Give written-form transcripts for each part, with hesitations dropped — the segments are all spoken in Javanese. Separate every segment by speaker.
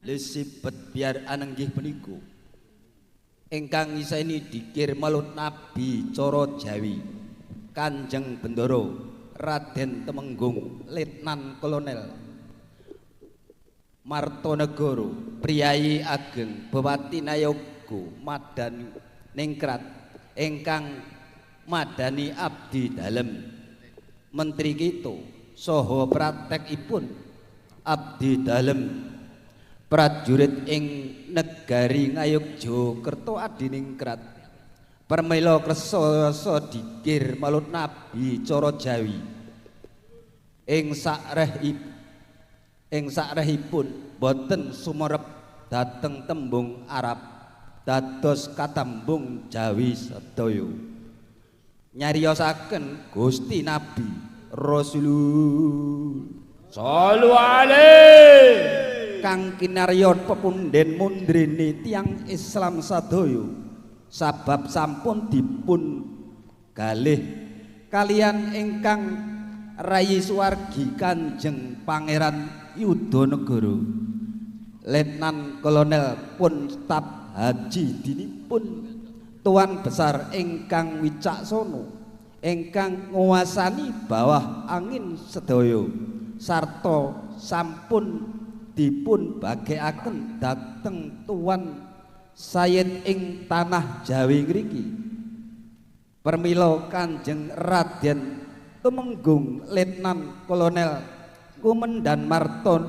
Speaker 1: Lisibet biar anenggih punika ingkang ngiseni dikir Maulud Nabi cara Jawi Kanjeng Bendara Raden Temenggung Letnan Kolonel Martonegoro priyayi ageng Bupati Nayoga Madan Ningrat ingkang madani abdi dalem menteri kita saha praktekipun abdi dalem prajurit ing negari Ngayogyakarta adiningrat permela kersa dikir Maulud Nabi cara Jawi ing sakrehipun boten sumerep dhateng tembung Arab dados katembung Jawi sedaya nyariosaken Gusti Nabi Rasulullah
Speaker 2: sallu alaihi
Speaker 1: kang kinarya pepunden mundrene tiyang Islam sadaya sabab sampun dipun galih kalian ingkang rayi suwargi Kanjeng Pangeran Yudhanegara Letnan Kolonel pun staf haji dinipun Tuan Besar ingkang wicaksana ingkang nguasani bawah angin sedaya sarta sampun dipun bagekaken dhateng Tuan Sayyid ing tanah Jawi ngriki. Permila Kanjeng Raden Tumenggung Letnan Kolonel Kumendan Marton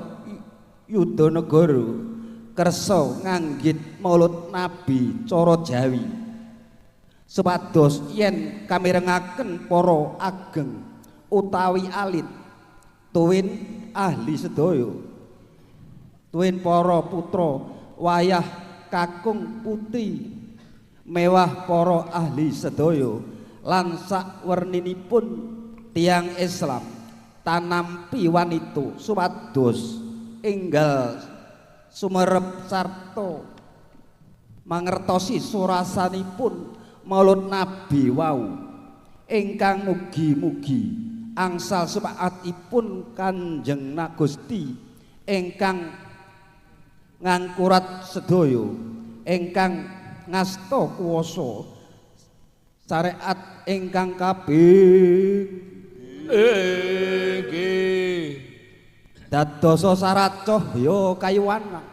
Speaker 1: Yudhanegara kersa nganggit Maulud Nabi cara Jawi supados yen kamirengaken para ageng utawi alit tuwin ahli sedaya tuwin para putra wayah kakung putri mewah para ahli sedaya lan sakwerninipun tiyang Islam tanampi wanita supados enggal sumerep sarta mangertosi surasanipun Maulud Nabi wau ingkang mugi-mugi angsal syafaatipun Kanjeng Gusti ingkang ngangkurat sedaya ingkang ngasta kuwasa syariat ingkang kaping
Speaker 2: inggih
Speaker 1: dadosa saracohya kayuwana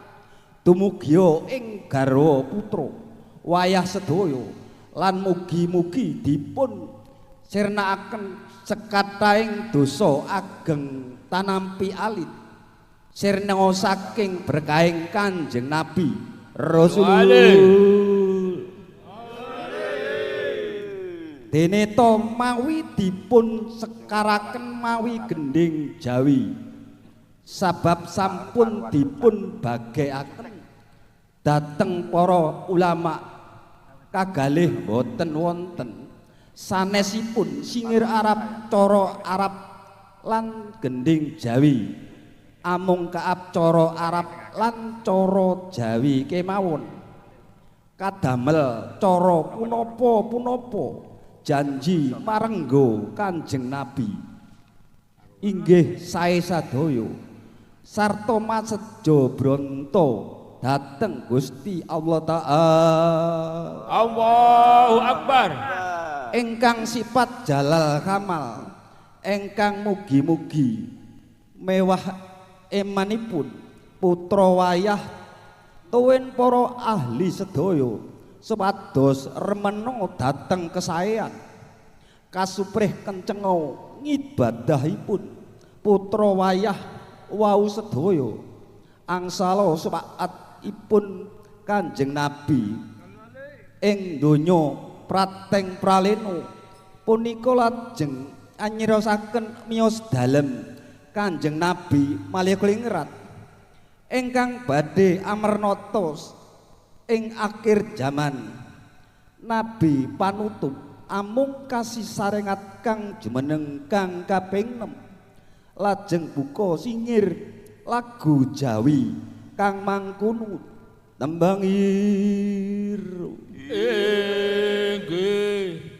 Speaker 1: dumugiya ing garwa putra wayah sedaya lan mugi-mugi dipun sirnakaken sekathahing dosa ageng tanampi alit sirna saking berkahing Kanjeng Nabi Rasulullah. Dene to mawi dipun sekaraken mawi gendhing Jawi sabab sampun dipun bagekaken dhateng para ulama kagalih boten wonten sanesipun singir Arab cara Arab lan gendhing Jawi amung kaap cara Arab lan cara Jawi kemawon kadamel cara punapa-punapa janji marenggo Kanjeng Nabi inggih sae sadaya sarta masejo bronto dhateng Gusti Allah Ta'ala.
Speaker 2: Allahu Akbar
Speaker 1: ingkang sifat jalal kamal ingkang mugi-mugi mewah emanipun putra wayah tuwin para ahli sedaya supados remena dhateng kesaean kasuprih kencenga ngibadahipun putra wayah wau sedaya angsala syafaatipun Kanjeng Nabi ing donya prateng pralena punika lajeng anyiraosaken miyos dalem Kanjeng Nabi malih klingrat ingkang badhe amarnata ing akhir jaman. Nabi panutup amung kasisarengat kang jumeneng kang kaping 6 lajeng buka singir lagu Jawi kang mangkunu tembang iru
Speaker 2: inggih.